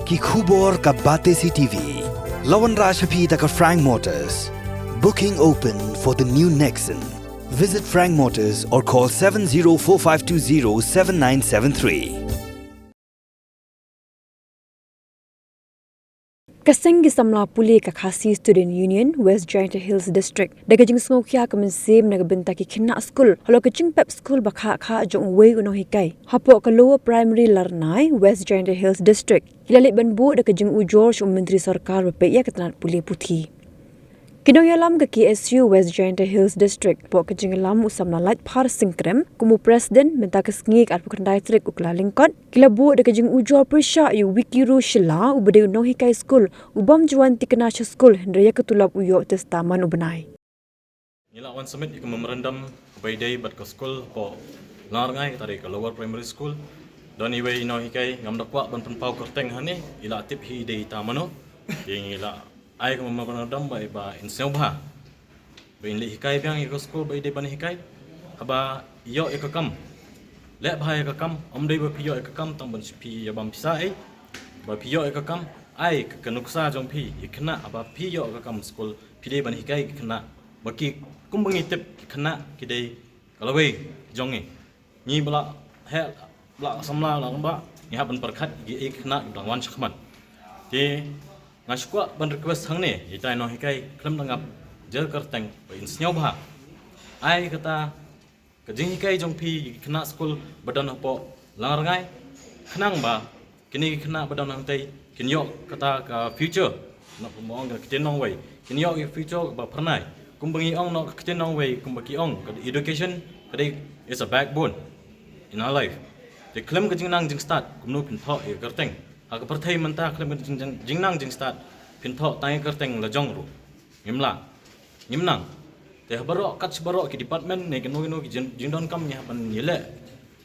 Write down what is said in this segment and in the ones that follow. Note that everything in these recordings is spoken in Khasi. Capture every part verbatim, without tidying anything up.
Ki khubor ka Batesi T V. La wanrah sha phi da ka Frank Motors. Booking open for the new Nexon. Visit Frank Motors or call seven zero four five two zero seven nine seven three. Ka seng ki samla pule ka Khasi Student Union West Jaintia Hills District da ka jingsngewkhia ka mynsiem na ka bynta ki khynnah skul halor ka jingpep skul ba khah khah jong uwei u nonghikai hapoh ka Lower Primary Larnai, West Jaintia Hills District, ki la leit ban buh da ka jingujor sha u Myntri Sorkar ba peit ïa ka tnat pule puthi. Ki nongïalam ka K S U West Jaintia Hills District hapoh ka jingïalam u samla Laitphar Singkrem kum u President mynta ka sngi ka arphew khyndai tarik u Kyllalyngkot, ki la buh da ka jingujor pyrshah ïa u Wikiru Shylla uba dei u nonghikai skul u bym ju wan thikna sha skul hynrei ïa ka tulop u ïoh tista man u bnai. Ngi la wan submit ïa ka memorandum kaba ïadei bad ka skul hapoh Langrngai, kata dei ka Lower Primary School. Don iwei i nonghikai, ngam da kwah ban pynpaw kyrteng hangne, i la tip hi i dei ita mano. Te ngi la ai ka memorandum ba, ba in sngewbha ba in leit hikai biang ïa ka skul ba i dei ban hikai. Haba i ïoh ïa ka kam, leh bha ïa ka kam, ym dei ba phi ïoh ïa ka kam tang ban shu phi ïa bam pisa ei. Ba phi ïoh ïa ka kam, ai ka, ka nuksa jong phi ïa khynnah, haba phi ïoh ïa ka kam skul phi dei ban hikai ki khynnah. Ba ki, kumba ngi tip, ki khynnah ki dei ka lawei jong ngi. Ngi ba la heh, ba la samla, la ba ngi hap ban pyrkhat ïa ki khynnah ki ba dang wan shakhmat. Te nga shu kwah ban request hangne ïa ita i nonghikai, khlem da ngap jer kyrteng, ba in sngewbha ai kata ka jinghikai jong phi ïa ki khynnah skul ba don hapoh Langrngai, khnang ba kine ki khynnah ba don hangtei kin ïoh kata ka future, na kumba ong ka ktien nongwei, kin ïoh ïa ka future ba phyrnai. Kumba ngi ong noh ka ktien nongwei, kumba ki ong ka education ka dei is a backbone in our life. Te khlem ka jingnang jingstad kumno phin thoh ïa ka kyrteng? Ha ka pyrthei mynta khlem ka jing-, jing-, jingnang jingstad phin thoh tang ïa ka kyrteng la jong ruh. Ngim lah, ngim nang. Te ha baroh, kat sha baroh ki department ne kino kino ki jing-, jingdonkam ngi hap ban ïaleh.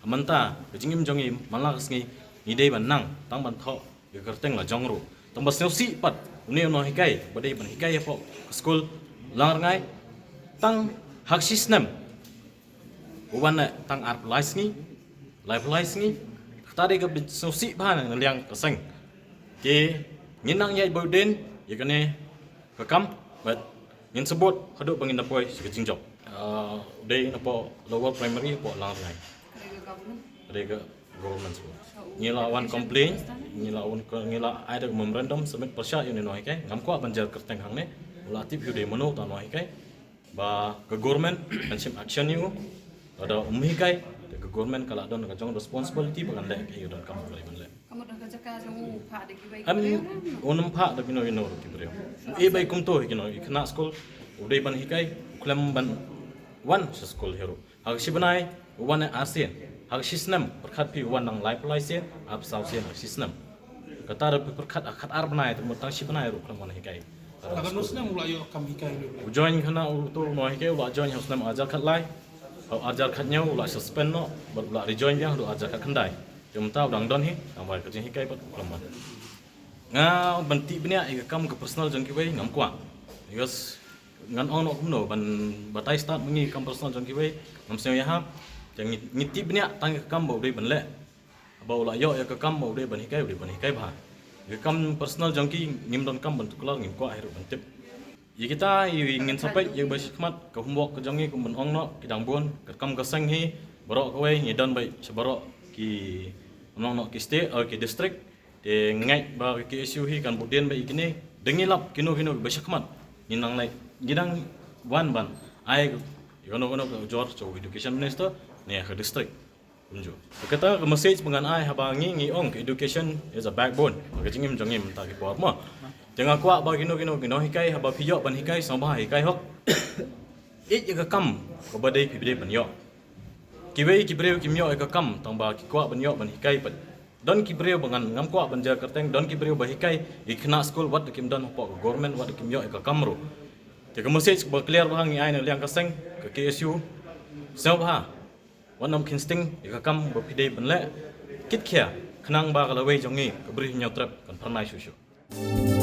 Ha mynta ka jingim jong ngi man la ka sngi ngi dei ban nang tang ban thoh ïa ka kyrteng la jong ruh. Tang ba sngewsih pat une u nonghikai ba dei ban hikai hapoh ka skul Langrngai, tang ha ka shi snem u wan tang arphew lai sngi, laiphew lai sngi. Kata dei kaba sngewsih bha na liang ka seng. Te ngin nang ïaid bad u dien ïa kane ka kam, bad ngin sbut haduh ba ngin da poi sha ka jingjop. Ah, u dei napoh Lower Primary hapoh Langrngai. Ka dei ka government school. Ngi la wan complain, ngi la wan, ngi la ai da ka memorandum submit pyrshah ïa une u nonghikai. Ngam kwah ban jer kyrteng hangne. U la tip hi u dei mano uta u nonghikai. Ba ka government kan shim action ïa u. Lada um hikai, te ka government ka la don ka jong responsibility ba kan leh kaei ka donkam ba kan leh. Ka mut ka jaka jong u phah da kiwei ki briew ne? Em, un ym phah da kino kino ki briew. U e bai kumto hi kino, i khynnah skul u dei ban hikai, u khlem ban wan sha skul hi ruh. Ha ka shi bnai u wan arsien. Ha ka shi snem, pyrkhat phi, u wan nang laiphew lai sien, arphew saw sien ha ka shi snem. Kata ruh phi pyrkhat ha khatar bnai, te mut tang shi bnai ruh u khlem wan hikai. Ha kano snem u la ïoh kam hikai ruh? U join kane uto u nonghikai u la join ha u snem arhajar khatlai. Ha u arhajar khathynñiew u la suspend noh, bad u la rejoin biang ha u arhajar khatkhyndai. Te mynta u dang don hi, tang ba ka jinghikai pat u khlem wan. Nga ban tih bniah ïa ka kam ka personal jong kiwei ngam kwah. Because ngan ong noh kumno ban batai stad ma ngi ïa ka kam personal jong kiwei, ngam sngew ïahap. Te ngi, ngi tih bniah tang ïa ka kam ba u dei ban leh. Ba u la ïoh ïa ka kam ba u dei ban hikai, u dei ban hikai bha. Ïa ka kam personal jong ki ngim donkam ban tuklar, ngim kwah hi ruh ban tip. Ïa kita i ngin sa peit ïa ba shakhmat, ka homework ka jong ngi kum ban ong noh, ki dang bun, ka kam ka seng hi baroh kawei ngi don beit sha baroh ki, ong noh, ki state, eh, ki district. Te ngeit ba ka K S U hi kan bud dien beit ïa kine, da ngi lap kino kino ba shakhmat. Ngi nang leit, ngi dang wan ban ai ïa kano kano ka ujor sha u education minister ne ka district. Kumjuh. Kata ka message ba ngan ai haba ngi, ngi ong ka education is a backbone. Ka jingim jong ngi mynta ki por mo. Te nga kwah ba kino kino ki nonghikai haba phi ïoh ban hikai, sngewbha hikai hok. Ïeit ïa ka kam kaba dei phi dei ban ïoh. Kiwei ki briew kim ïoh ïa ka kam tang ba ki kwah ban ïoh ban hikai pat. Don ki briew ba ngan, ngam kwah ban jer kyrteng, don ki briew ba hikai ïa ki khynnah skul wat da kim don hapoh ka government, wat da kim ïoh ïa ka kam ruh. Te ka message ba clear ba ngi ai na liang ka seng ka K S U, sngewbha wat nym kheiñ sting ïa ka kam ba phi dei ban leh. Kit khia, khnang ba ka lawei jong ngi ka Bri Hynñiewtrep kan phyrnai shuh shuh.